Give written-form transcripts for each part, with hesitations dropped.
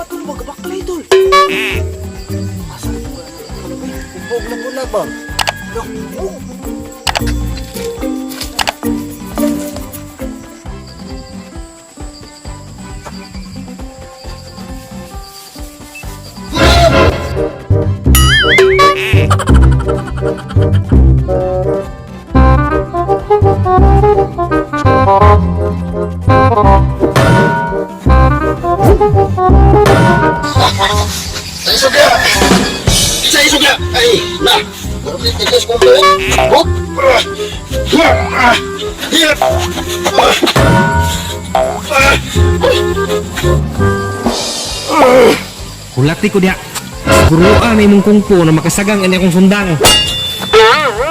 tol, magabaklay tol. Asa na ba? Ubog na po na ba? Naku! Sa isog ya! Sa isog ya! Ay, na! Tigas ko ba? Hop! Kulati ko diha. Guruan na imong kungpo na makasagang ani akong sundang.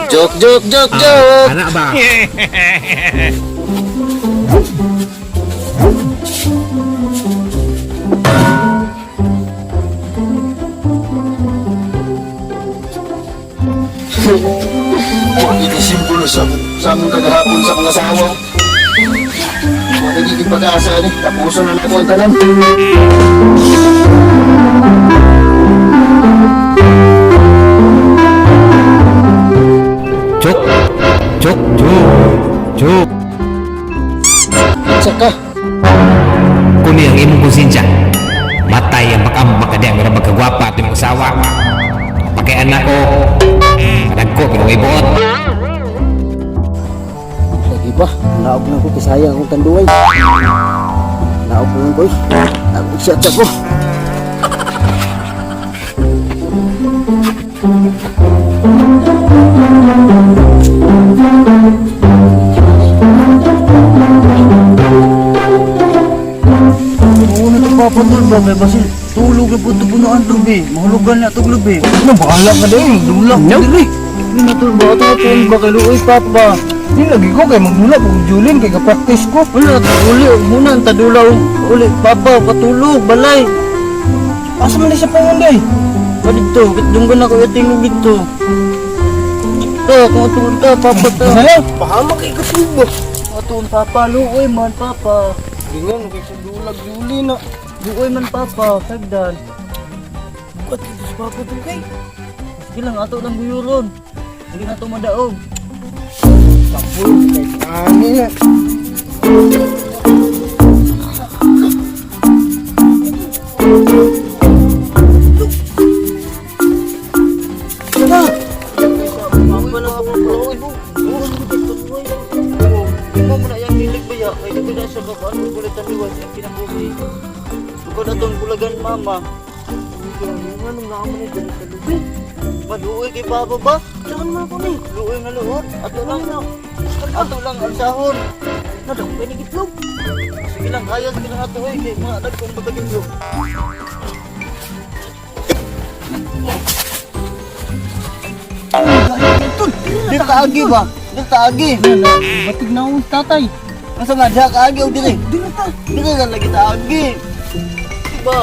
Joke, joke, joke, joke! Ana ba? Hindi simbolo sa among kagahapon sa mga asawa. Mga nagiging pag-asa ni, tapuso na lang ang tanan. Chok. Chok, chok. Chok. Saka, Kuni ang imong konsensya. Matay ang pakambak ka diha, mura magkagwapa at imong asawa. Pagkay anak ko. Kanag ko, pero way buot. lagi ba? Naog na ko, kisaya akong tanduay. Naog na ko, eh. Naog siya ko. Oo na to Papa tol ba? May basil. Tulog na po ito punuan tol be. Mahulugan na tol be. Ano, bahala ka din. Dula ko dili. Hindi na tol ba? Ato tol ba kay Luoy Papa? Di lagi ko kay magdula kung Julin kay ka-practice ko. Wala tol. Uli. Muna ang tadulaw. Uli Papa. Patulog. Balay. Asa man di siya pangunday? Pa dito. Dunggan ako itingog dito. Ta, kung atong ta, Papa ta. Ano? Pahamak kay kasubo. Atong Papa, luoy man Papa. Gingan kay sa dulag Julin na. Luoy man Papa, sagdan. Bukat dito sa papa tol kay. Sige lang, ato lang guyuron. Hindi na ito madaog. Kapul kay ani na. Papa na ako luoy. Hindi mo na yung lilig ba ya? Kaya di na siya kapaan mo kulit ang liwas yung kinabuhi. Bukod atong bulagan mama. Anong naaman ni dili sa lubi? Maluoy kay Papa ba? Saan man ko ni? Luoy nga luod. Ato lang. Ato lang ang sahon. Nadakpay ni itlog. Sige lang, kaya sige lang ato eh. Kay mga adag kong batagin. Di taagi ba? Di taagi. Batig na akong tatay. Masa nga diha kaagi og diri? Di na ta. Dili na lagi taagi. Diba?